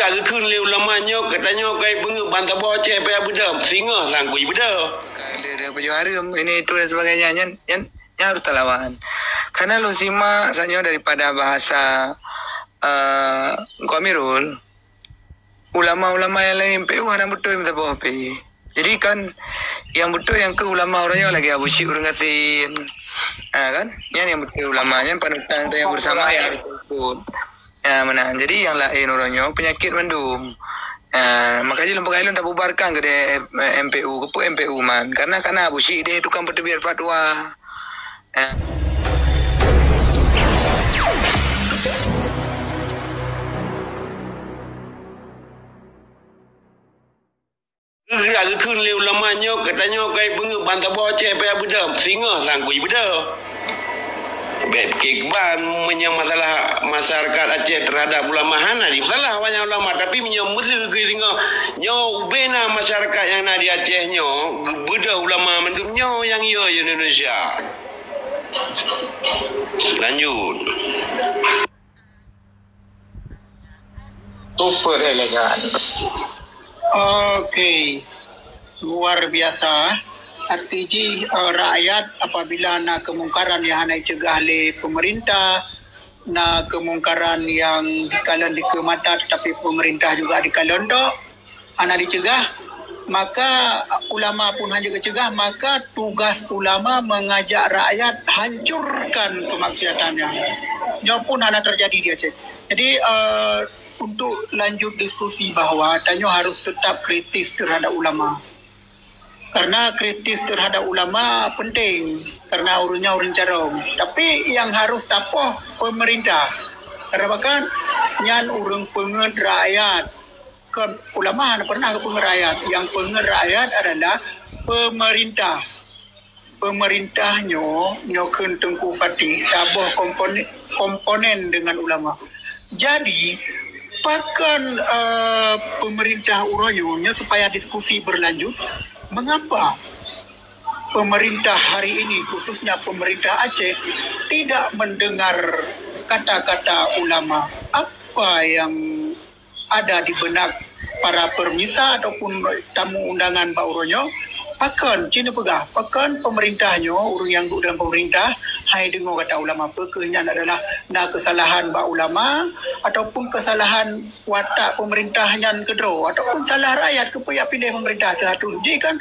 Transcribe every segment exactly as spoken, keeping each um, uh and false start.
Ka geukheun lé ulama nyoe, geutanyoe ka ipeungeuet ban saboh Aceh payah beudôh, singoh sang kui beudôh. Ada, ada baju haram, ini itu dan sebagainya. Nyan, nyan, nyan harus talawan. Karena lôn simak saat nyoe daripada bahasa, eh, Engku Amirul, ulama-ulama nyang laén M P U hana beutôi meusaboh pih. Jadi kan, nyang beutôi nyang keu ulama uroe nyoe lagèe Abu Syik ureueng gasien. Ha, kan? Nyan nyang beutôi ulama, nyan panutan nyang bersama nyang harus ikut. Ha, meunan. Jadi nyang laén uroe nyoe peunyakét mandum. Ha, makajih lôn peugah lôn tabubarkan keudeh M P U, keupeue M P U man. Karena, karena Abu Syik deh tukang peuteubiet fatwa. Ha. Geura geukheun lé ulama nyoe, geutanyoe ka ipeungeuet ban saboh Aceh payah beudôh, singoh sang kui beudôh. Bèk kiban meunyoe masalah masyarakat Aceh terhadap ulama hana disalah banyak ulama, tapi meunyoe meuseu keu singoh nyoe ubena masyarakat nyang na di Aceh nyoe beudôh ulama mandum nyoe nyang yo Indonesia. Lanjut. Super elegan. Okey. Luar biasa. Arti jih, eh, rakyat apabila na kemungkaran yang hana dicegah lé pemerintah, na kemungkaran yang dikalon dikeue mata tetapi pemerintah juga dikalon dok, hana dicegah, maka ulama pun hana geucegah, maka tugas ulama mengajak rakyat hancurkan kemaksiatan nyan. Nyoe pun hana terjadi di Aceh. Jadi, eh, untuk lanjut diskusi bahwa tanyoe harus tetap kritis terhadap ulama. Karena kritis terhadap ulama penting, karena ureueng nyan ureueng carông. Tapi yang harus tapoh pemerintah. Karena bahkan nyan ureueng peungeuet rakyat. Kon ulama hana pernah geupeungeuet rakyat. Yang peungeuet rakyat adalah pemerintah. Pemerintah nyoe, nyoe kheun Teungku Fatih, saboh komponen, komponen dengan ulama. Jadi, pakon, eh, pemerintah uroe nyoe, nyoe supaya diskusi berlanjut, mengapa pemerintah hari ini, khususnya pemerintah Aceh, tidak mendengar kata-kata ulama? Apa yang ada di benak para permisa ataupun tamu undangan bak uroe nyoe, pakon cit neupeugah, pakon pemerintah nyoe, ureueng nyang duek dalam pemerintah, hai deungoe kata ulama, peu kheueh nyan adalah na keusalahan bak ulama ataupun keusalahan watak pemerintah nyan keudroe ataupun salah rakyat keupeue jak piléh pemerintah satu. Jih kan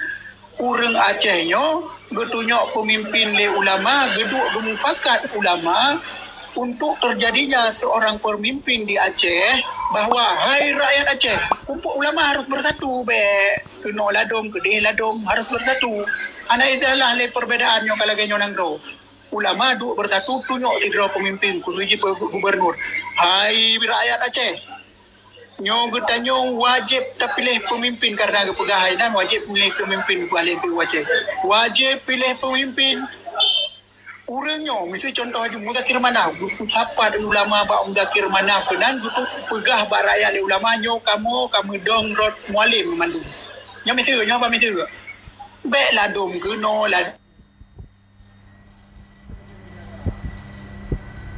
ureueng Aceh nyoe geutunyok peumimpin lé ulama, geuduek geumufakat ulama untuk terjadinya seorang peumimpin di Aceh bahwa, hai rakyat Aceh, pupuk ulama harus bersatu, bèk keunoe ladôm, keudeh ladôm, harus bersatu. Hana idalah lé perbedaan nyoe ka lagèe nyoe nanggroe. Ulama duek bersatu, tunyok sidroe peumimpin, khusus jih gubernur. Hai rakyat Aceh, nyoe geutanyoe wajéb tapiléh peumimpin, karena geupeugah hai nyan wajéb miléh peumimpin keu ahli P U Aceh. Wajéb piléh peumimpin. Ureueng nyoe, miseu contoh laju Muzakir Manaf, geupeusapat ulama bak Muzakir Manaf keunan, geupeugah bak rakyat lé ulama nyoe kamoe ka meudong rot Mualem mandum. Nyoe miseu, nyoe haba miseu. Bèk ladôm keunoe, la-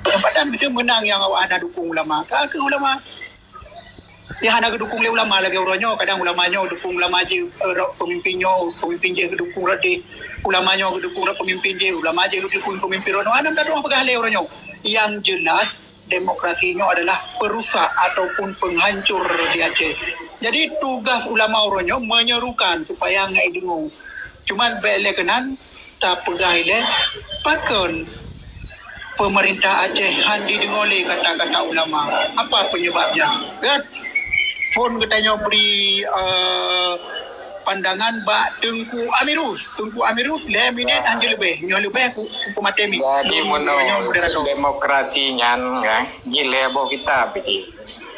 Padahai miseu meunang nyang awak hana dukung ulama. Ka keuh ulama. Nyang hana geudukung lé ulama lagèe uroe nyoe, kadang ulama nyoe dukung ulama jih, eh, peumimpin nyoe, peumimpin jih geudukung rot jih. Ulama nyoe geudukung rot peumimpin jih, ulama jih geudukung peumimpin uroe nyoe. Hana meunan peugah lé uroe nyoe. Yang jelas, demokrasi nyoe adalah perusak ataupun penghancur di Aceh. Jadi, tugas ulama uroe nyoe menyerukan supaya ngai deungoe. Cuman bèk lé keunan tapeugah ilèe, pakon pemerintah Aceh han jideungoe lé kata-kata ulama? Apa penyebabnya? Kan? Phôn geutanyoe bri, eh, pandangan bak Teungku Amirus. Teungku Amirus, lhèe minèt han jileubeh. Nyoe leubeh ku, ku maté mi. Jadi, nyoe, nyoe moderator. Demokrasi nyan, kan? Jih lhèe boh kitab jih.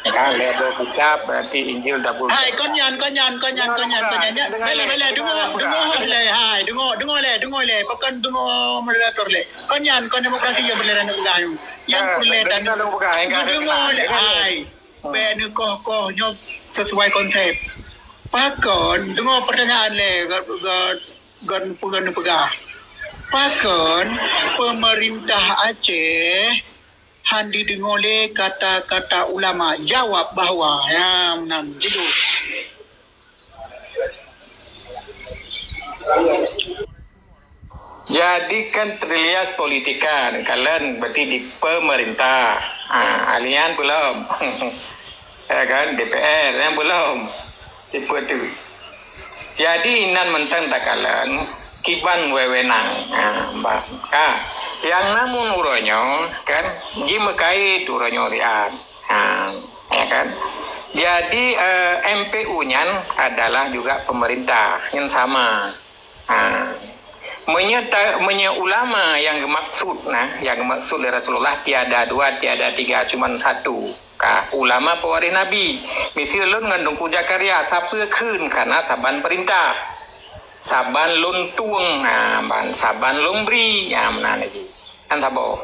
Kan lhèe boh kitab, berarti Injil dah pun. Hai, kon nyan, kon nyan, kon nyan, kon nyan, kon nyan. Dengar, dengar, dengar, dengar. Bèk lé, bèk lé, deungö, deungö host lé. Hai, deungö, deungö lé, deungö lé. Pakon deungö moderator lé. Kon nyan, kon demokrasi nyang peureulèe tapeugah nyoe. Nyang peureulèe tapeugah, deungö lé. Hai. Bèk neukoh-koh nyoe sesuai konsep. Pakon, deungö pertanyaan lé, gèt, gèt, gèt peugah, peugah. Pakon pemerintah Aceh han dideungoe lé kata-kata ulama? Jawab bahwa, ya, meunan judul. Jadi kan trias politika, kalon berarti di pemerintah. Ha, alian belum. Ya kan, D P R yang belum. Tipe tu. Jadi inan mantong takalon kiban wewenang. Ha, bah, ha. Yang namun uroe nyoe kan ji meukait uroe nyoe rian. Ha, ya kan? Jadi eh, M P U nyan adalah juga pemerintah yang sama. Ha. Meunyoe ta-, meunyoe ulama yang geumaksud nah, yang geumaksud lé Rasulullah tiada dua, tiada tiga, cuman satu. Ka, ulama pewaris Nabi. Miseue lôn ngon Teungku Zakaria, sapeue kheun kana saban peurintah. Saban lôn tueng, ha, ban saban lôn bri, ha, meunan lagèe. Kan saboh.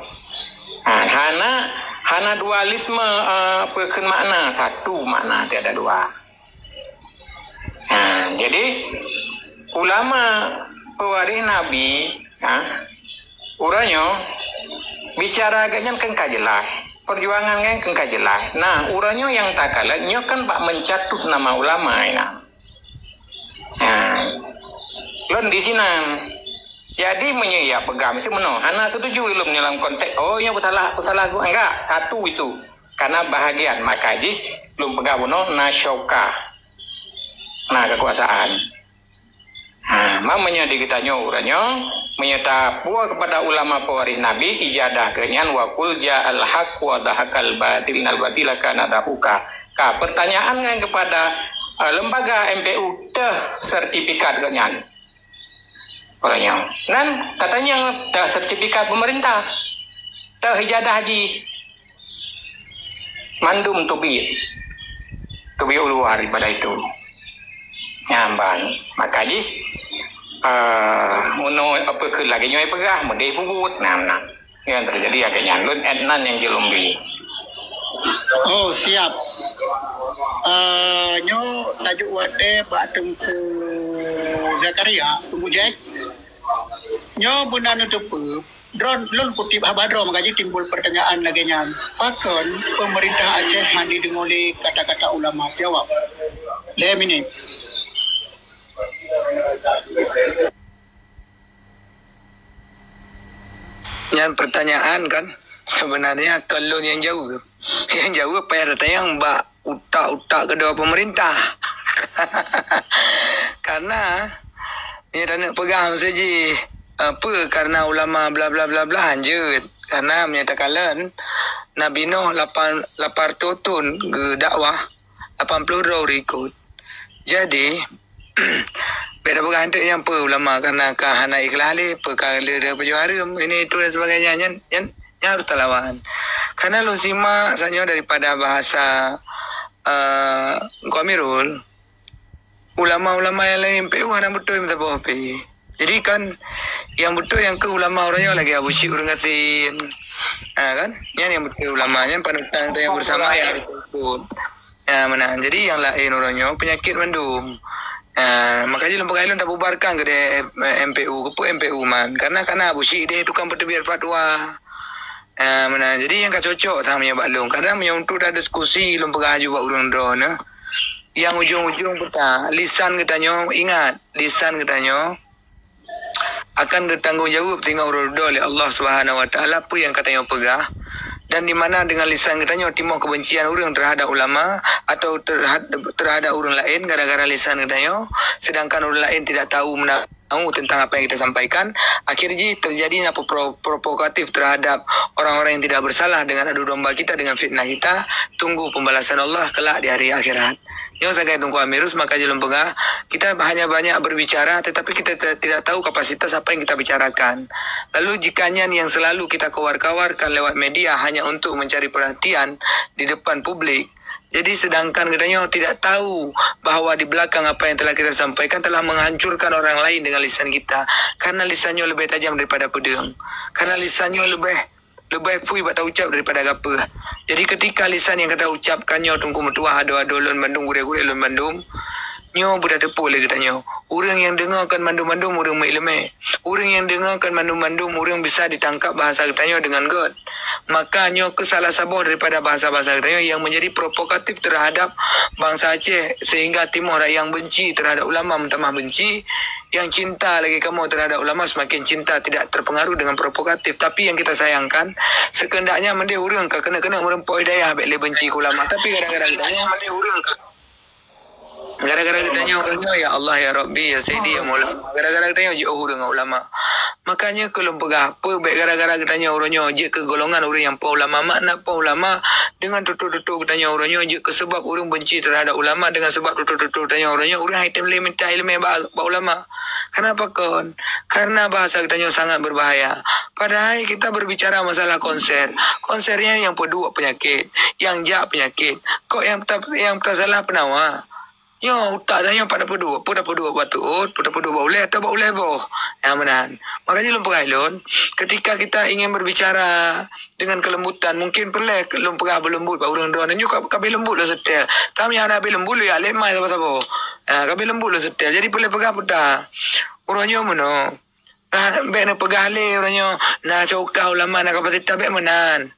Ha, hana, hana dualisme, eh, peue kheun makna, satu makna, tiada dua. Ha, jadi ulama pewaris Nabi, ha, uroe nyoe bicara geuh nyan kan ka jeulaih, perjuangan nyan kan ka jeulaih. Nah, uroe nyoe nyang takalon nyoe kan bak mencatut nama ulama inan. Ha, lôn di sinan. Jadi meunyoe ya peugah mesti meunoe, hana setuju ulôn dalam konteks oh nyoe peusalah, peusalah enggak, satu itu. Karena bahagian maka jih lôn peugah bunoe na syaukah, na kekuasaan. Ha, ma meunyoe di geutanyoe uroe nyoe, meunyoe tapuwoe kepada ulama pewaris Nabi, ijadah geuh nyan wa qul ja'al haq wa zahaqal batil innal batila kana zahuqa. Ka, pertanyaan nyan kepada eh, lembaga M P U teuh sertifikat geuh nyan. Uroe nyoe. Nan katanya teuh sertifikat pemerintah, teuh ijadah jih. Mandum teubiet. Teubiet luar daripada itu. Nyan ban. Maka jih, eh, meunoe apa keu lagèe nyoe peugah, meudeh peubuet. Nah, nah. Nyang terjadi akhirnya. Lôn Adnan nyang jilumbi. Oh, siap. Eh, nyoe tajuk watèe bak Teungku Zakaria, Teungku Jack. Nyoe beuna neuteupeue, droe lôn kutip haba droe maka jih timbul pertanyaan lagèe nyan. Pakon pemerintah Aceh han dideungoe lé kata-kata ulama? Jawab. Lhèe minit. Nyan pertanyaan kan, sebenarnya kon lôn nyang jaweueb. Nyang jaweueb payah tatanyong bak utak-utak keudua pemerintah. Karena meunyoe taneuk peugah meuseujih, eh, peue karena ulama bla bla bla bla, hanjeuet. Karena meunyoe takalon, Nabi Nuh lapan, lapan reutôh thon geudakwah, lapan ploh droe ureueng ikot. Jadi, bèk tapeugah eunteuk nyang peue ulama karena ka hana ikhlas lé, peue ka lé, lé pajoh hareuem, ini itu dan sebagainya, nyan, nyan, nyan harus talawan. Karena lôn simak saat nyoe daripada bahasa, eh, Teungku Amirul, ulama-ulama nyang laén M P U hana beutôi meusaboh pih. Jadi kan, nyang beutôi nyang keu ulama uroe nyoe lagèe Abu Syik ureueng gasien. Ha, kan? Nyan nyang beutôi ulama, nyan panutan nyang bersama nyang harus ikut. Ha, meunan. Jadi nyang laén uroe nyoe peunyakét mandum. Ha, maka jih lôn peugah lôn tabubarkan keudéh M P U, keupeue M P U man. Karena, karena Abu Syik deh tukang peuteubiet fatwa. Ha, meunan. Jadi nyang ka cocok that meunyoe bak lôn. Kadang meunyoe untuk tadiskusi lôn peugah laju bak ureueng droeneuh. Nyang ujong-ujong peue ta, lisan geutanyoe, ingat, lisan geutanyoe akan geutanggong jaweueb singoh uroe dudoe lé Allah Subhanahu wa Taala peue nyang ka tanyoe peugah, dan di mana dengan lisan geutanyoe timoh kebencian ureueng terhadap ulama atau terhad-, terhadap ureueng laén gara-gara lisan geutanyoe, sedangkan ureueng laén tidak tahu mena-, tahu tentang apa yang kita sampaikan, akhir jih terjadinya pro-, provokatif terhadap orang-orang yang tidak bersalah dengan adu domba kita, dengan fitnah kita. Tunggu pembalasan Allah kelak di hari akhirat. Nyoe sagai Teungku Amirus, maka jih lôn peugah, kita hanya banyak berbicara, tetapi kita te-, tidak tahu kapasitas apa yang kita bicarakan. Lalu jika nyan yang selalu kita kawar-kawarkan lewat media hanya untuk mencari perhatian di depan publik, jadi sedangkan geutanyoe tidak tahu bahwa di belakang apa yang telah kita sampaikan telah menghancurkan orang lain dengan lisan kita. Karena lisan nyoe leubeh tajam daripada peudeueng. Karena lisan nyoe leubeh leubeh phui bak taucap daripada gapeue. Jadi ketika lisan nyang ka taucapkan nyoe Teungku meutuwah, adoe-adoe lôn bandum, gurèe-gurèe lôn bandum, Nyoe beutateupeue lé geutanyoe. Ureuëng nyang deungoe kon mandum-mandum ureuëng meuileumé. Ureuëng nyang deungoe kon mandum-mandum ureuëng bisa ditangkap bahasa geutanyoe deungon gét. Maka nyoe keuh salah saboh daripada bahasa-bahasa geutanyoe nyang menjadi provokatif terhadap bansa Aceh, sehingga timoh rakyat nyang benci terhadap ulama meutamah benci, nyang cinta lagi kamoe terhadap ulama semakin cinta, tidak terpengaruh dengan provokatif. Tapi yang kita sayangkan, sekehendaknya mendeh ureuëng ka keuneuk-keuneuk meureumpok hidayah bék lé benci keu ulama. Tapi gara-gara geutanyoe, gara-gara geutanyoe ureuëng nyoe, ya Allah, ya Rabbi, ya Sayyidi, ya Maulana. Gara-gara geutanyoe jiôh ureuëng ngon ulama. Makanya keu lôn peugah, peue bék gara-gara geutanyoe ureuëng nyoe jeuet keu golongan ureuëng nyang po ulama, makna po ulama dengan tutoe-tutoe geutanyoe ureuëng nyoe jeuet keu sebab ureuëng benci terhadap ulama dengan sebab tutoe-tutoe geutanyoe ureuëng nyoe, ureuëng hai tem lé minta ileumé bak, bak ulama. Kenapa kon? Karena bahasa geutanyoe sangat berbahaya. Padahai kita berbicara masalah konser. Konser nyan nyang peuduek peunyakét, nyang jak peunyakét. Kok nyang ta-, nyang tasalah peunawa? Nyoe utak tanyoe pat tapeuduek, peue tapeuduek bak tuôt, peue tapeuduek bak ulèe atau bak ulèe boh. Nyang meunan. Makanya lôn peugah lôn, ketika kita ingin berbicara dengan kelembutan, mungkin peureulèe lôn peugah beuleumbut bak ureuëng droeneuh. Nyoe ka, ka bèk leumbut lôn seutôt. Tapi hana bèk leumbut lôn jak lé mai saboh-saboh. Ha, ka bèk leumbut lôn seutôt. Jadi peureulèe peugah peue ta. Uroe nyoe meunoe. Nah, bék neupeugah lé uroe nyoe, na cukah ulama na kapasitas, bék meunan.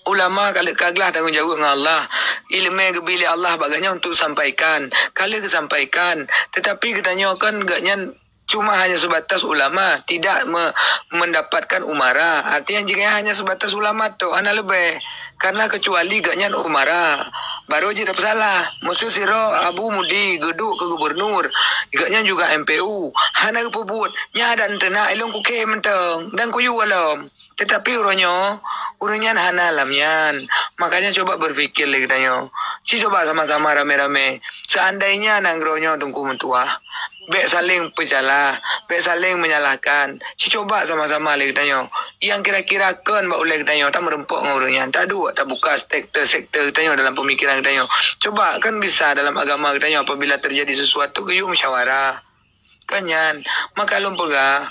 Ulama ka lheueh ka glah tanggong jaweueb ngon Allah. Ileumé geubri lé Allah bak geuhnyan untuk sampaikan. Ka lheueh geusampaikan. Tetapi geutanyoe kan geuhnyan cuma hanya sebatas ulama, tidak me-, mendapatkan umara. Artinya jih geuhnyan hanya sebatas ulama tok, hana leubeh. Karena kecuali geuhnyan umara, baru jeuet tapeusalah. Meuseu sidroe Abu Mudi geuduek keu gubernur, geuhnyan juga M P U. Hana geupeubuet. Nyan adat teunak ilôn kukém mantong dan kuyue lom. Tetapi uroe nyoe, ureuëng nyan hana lam nyan. Makanya coba berpikir lé geutanyoe. Ci coba sama-sama ramé-ramé. Seandainya nanggroe nyoe teungku meutuwah, bék saléng peusalah, bék saléng menyalahkan. Ci coba sama-sama lé geutanyoe. Nyang kira-kira kon bak ulèe geutanyoe, tameureumpok ngon ureuëng nyan, taduek, tabuka sekte-sekte geutanyoe dalam pemikiran geutanyoe. Coba, kan bisa dalam agama geutanyoe apabila terjadi sesuatu geuyue musyawarah. Kan nyan, maka lôn peugah,